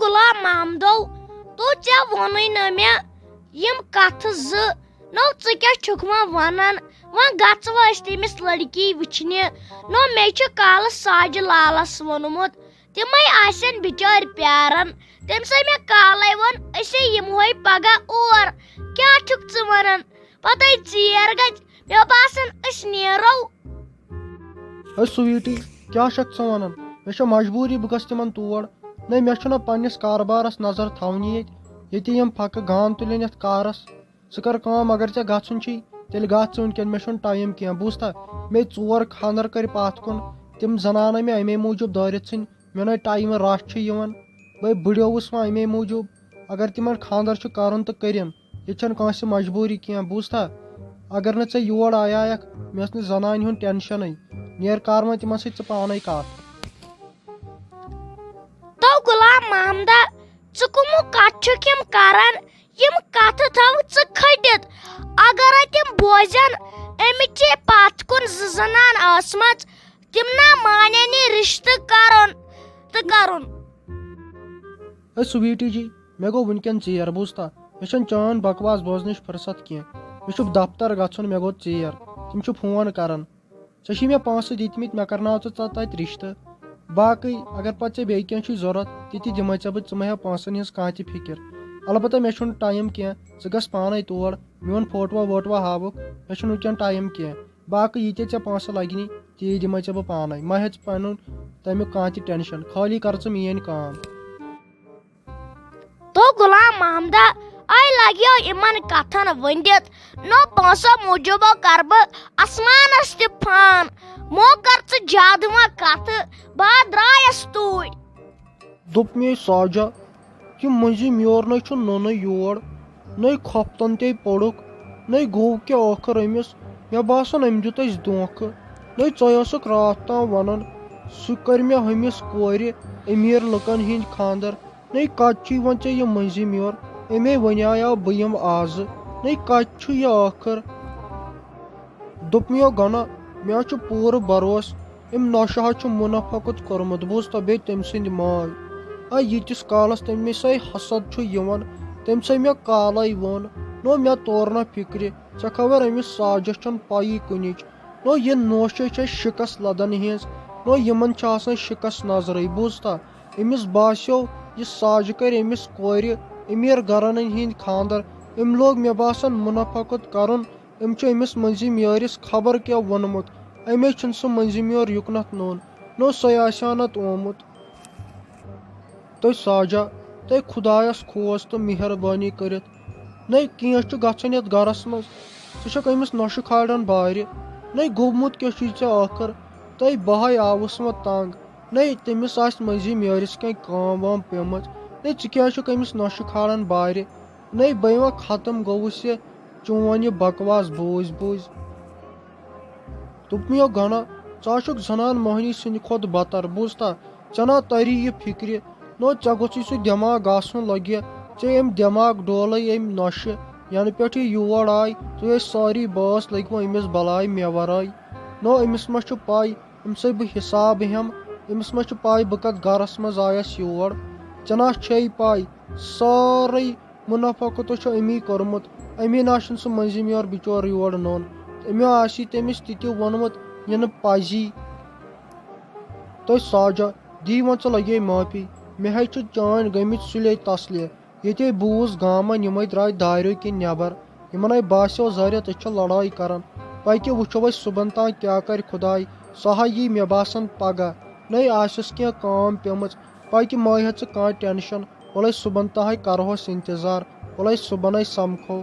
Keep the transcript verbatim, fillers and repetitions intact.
غلام محمدو، تو ژےٚ ووٚنُے نہٕ مےٚ یِم کتھٕ زٕ۔ نو، ژٕ کیٛاہ چھُکھ وۄنۍ ونان؟ وۄنۍ گژھ وۄنۍ أسۍ تٔمِس لڑکی وٕچھنہِ۔ نو، مےٚ چھُ کالہٕ ساجہِ لالس ووٚنمُت، تِمے آسن بِچٲرۍ پیاران۔ تٔمۍ سٕے مےٚ کالے ووٚن، أسے یِمہوے پگاہ اور۔ کیٛاہ چھُکھ ژٕ ونان؟ پتے ژیر گژھِ، مےٚ باسان أسۍ نیرو۔ ہے سویٹی، کیٛاہ چھکھ ژٕ ونان؟ مےٚ چھےٚ مجبوٗری، بہٕ گژھٕ تِمن تور۔ نہ، مےٚ چھُنہ پننِس کاربارس نظر تھاونی ییٚتہِ، ییٚتہِ یِم پھکہٕ گان تُلن یتھ کارس۔ ژٕ کر کٲم، اگر ژےٚ گژھُن چھُے، تیٚلہِ گژھ ژٕ وٕنکیٚن، مےٚ چھُنہٕ ٹایم کینٛہہ، بوٗزتھا؟ مےٚ ژور خانٛدر کٔرۍ پتھ کُن، تِم زنانہٕ مےٚ امے موٗجوٗب دٲرِتھ ژھٕنۍ، مےٚ نَے ٹایمہٕ رَژھ چھِ یِوان، بے بٕڈیووُس وۄنۍ امے موٗجوٗب۔ اگر تِمن خانٛدر چھُ کرُن تہٕ کٔرِن، ییٚتہِ چھَنہٕ کٲنٛسہِ مجبوٗری کینٛہہ، بوٗزتھا؟ اگر نہٕ ژےٚ یور آیایکھ، مےٚ ٲس نہٕ زنانہِ ہُنٛد ٹینشنٕے، نیر کر وۄنۍ تِمن سۭتۍ ژٕ پانے کتھ۔ تو غلام محمدہ، ژٕ کٕمہٕ کتھٕ چھُکھ یِم کران؟ یِم کتھٕ تھاو ژٕ کھٔٹِتھ۔ اگرے تِم بوزن، أمِس چھِ پتھ کُن زٕ زنان ٲسمٕژ، تِم نا مانن یہِ رشتہٕ کرُن تہٕ کرُن۔ اے سویٹی جی، مےٚ گوٚو وٕنکیٚن ژیر، بوٗزتھا؟ مےٚ چھَنہٕ چٲنۍ بکواس بوزنٕچ فرصت کینٛہہ۔ مےٚ چھُ دفتر گژھُن، مےٚ گوٚو ژیر۔ تِم چھِ فون کران۔ ژےٚ چھی مےٚ پونٛسہٕ دِتمٕتۍ، مےٚ کرناو ژٕ ژٕ تتہِ رشتہٕ۔ باقٕے اگر پتہٕ ژےٚ بیٚیہِ کینٛہہ چھُے ضروٗرت، تہِ تہِ دِمے ژےٚ بہٕ، ژٕ مہ ہےٚ پونٛسن ہٕنٛز کانٛہہ تہِ فکر۔ البتہ مےٚ چھُنہٕ ٹایم کینٛہہ، ژٕ گژھ پانے تور، میون فوٹوا ووٹوا ہاوُکھ، مےٚ چھُنہٕ وٕنکیٚن ٹایم کینٛہہ۔ باقٕے یہِ تہِ ژےٚ پونٛسہٕ لگنی، تی دِمے ژےٚ بہٕ پانے۔ مہ ہےٚ ژٕ پنُن تمیُک کانٛہہ تہِ ٹینشن، خٲلی کر ژٕ میٲنۍ کٲم۔ تو غلام محمدہ، آے لگیو یِمن کتھن ؤنِتھ، نو پونٛسو موٗجوٗبو کر بہٕ آسمانس تہِ فان۔ مو کر ژٕ زیادٕ وۄنۍ کتھٕ، بہٕ ہا درٛایس توٗرۍ۔ دوٚپ مے ساجہ، یہِ مٔنٛزِم یور نے چھُ نوٚنُے یور، نے خۄفتن تے پوٚرُکھ، نے گوٚو کیٛاہ ٲخٕر أمِس؟ مےٚ باسان أمۍ دیُت اَسہِ دھونٛکھٕ۔ نے ژےٚ ٲسٕکھ راتھ تام ونان، سُہ کرِ مےٚ ہُمِس کورِ، أمیٖر لُکن ہِنٛدۍ خانٛدر۔ نے کتہِ چھُے وۄنۍ ژےٚ یہِ مٔنٛزِم یور؟ أمے وَنیٛاو بہٕ یِمہٕ آزٕ۔ نے کتہِ چھُ یہِ ٲخٕر؟ دوٚپمیو گنہ، مےٚ حظ چھُ پوٗرٕ بروسہٕ، أمۍ نوشہِ حظ چھُ منافقت کوٚرمُت، بوٗزتھا، بیٚیہِ تٔمۍ سٕنٛدۍ ماے۔ آ، ییٖتِس کالس تٔمِس سۭتۍ حسد چھُ یِوان، تٔمۍ سۭتۍ مےٚ کالے ووٚن، نو مےٚ توٚر نہ فِکرِ، ژےٚ خبر أمِس ساجس چھَنہٕ پَیی کُنِچ۔ نو یہِ نوشہِ چھےٚ شِکس لدن ہِنٛز، نو یِمن چھِ آسان شِکس نظرٕے، بوٗزتھا؟ أمِس باسیو، یہِ ساجہِ کرِ أمِس کورِ أمیٖر گرن ہِنٛدۍ خانٛدر۔ أمۍ لوگ مےٚ باسان منافقت کرُن۔ أمۍ چھُ أمِس مٔنٛزِم یٲرِس خبر کیٛاہ ووٚنمُت۔ أمے چھُنہٕ سُہ مٔنٛزِم یور یُکنتھ نوٚن۔ نو سُے آسہِ ہا نتہٕ آمُت۔ تہٕ ساجہ، تہٕ خدایس کھوژ تہٕ مہربٲنی کٔرِتھ، نے کینٛہہ چھُ گژھان یتھ گرس منٛز۔ ژٕ چھکھ أمِس نۄشہِ کھالان بارِ۔ نے گوٚمُت کیٛاہ چھُے ژےٚ ٲخٕر؟ تہٕ بہے آوُس وۄنۍ تنگ۔ نے تٔمِس آسہِ مٔنٛزِم یٲرِس کینٛہہ کٲم وٲم پیمٕژ۔ نے ژٕ کیٛازِ چھُکھ أمِس نۄشہِ کھالان بارِ؟ نے بہٕ وۄنۍ ختم گوٚوُس یہِ چون یہِ بکواس بوٗزۍ بوٗزۍ۔ دوٚپمَیو گنہ، ژٕ ہا چھُکھ زنان مۄہنی سٕنٛدِ کھۄتہٕ بتر، بوٗزتھا؟ ژےٚ نا تری یہِ فِکرِ، نو ژےٚ گوٚژھُے سُہ دٮ۪ماغ آسُن لگہِ۔ ژےٚ أمۍ دٮ۪ماغ ڈولے أمۍ نۄشہِ، ینہٕ پٮ۪ٹھ یہِ یور آے، تُہۍ ٲسۍ سٲری بٲژ لٔگۍ وۄنۍ أمِس بلاے مےٚ ورٲے۔ نو أمِس ما چھُ پَے، أمۍ سۭتۍ بہٕ حساب ہٮ۪مہٕ؟ أمِس ما چھُ پَے بہٕ کتھ گرس منٛز آیس یور؟ ژےٚ نا چھے پَے، سٲرٕے منافقت چھُ أمی کوٚرمُت۔ أمی نا چھُنہٕ سُہ مٔنٛزِم یور بِچور یور نوٚن۔ أمۍ آسی تٔمِس تہِ تہِ ووٚنمُت، یہِ نہٕ پزی۔ تہٕ ساجہ، دی وۄنۍ ژٕ لگے معٲفی۔ مےٚ ہے چھِ چٲنۍ گٔمٕتۍ سُلے تسلہِ۔ ییٚتے بوٗز گامن، یِمے درٛاے داریو کِنۍ نٮ۪بر۔ یِمن ہے باسیو ظٲہرِتھ أسۍ چھِ لڑٲے کران۔ پکہِ وٕچھو أسۍ صُبحن تام کیٛاہ کرِ خداے۔ سۄ ہا یی مےٚ باسان پگاہ۔ نَے آسٮ۪س کینٛہہ کٲم پیمٕژ۔ پکہِ مہ ہےٚ ژٕ کانٛہہ ٹینشن۔ وَلَے صُبحن تام ہے کرہوس انتظار۔ وَلَے صُبحن ہے سمکھو۔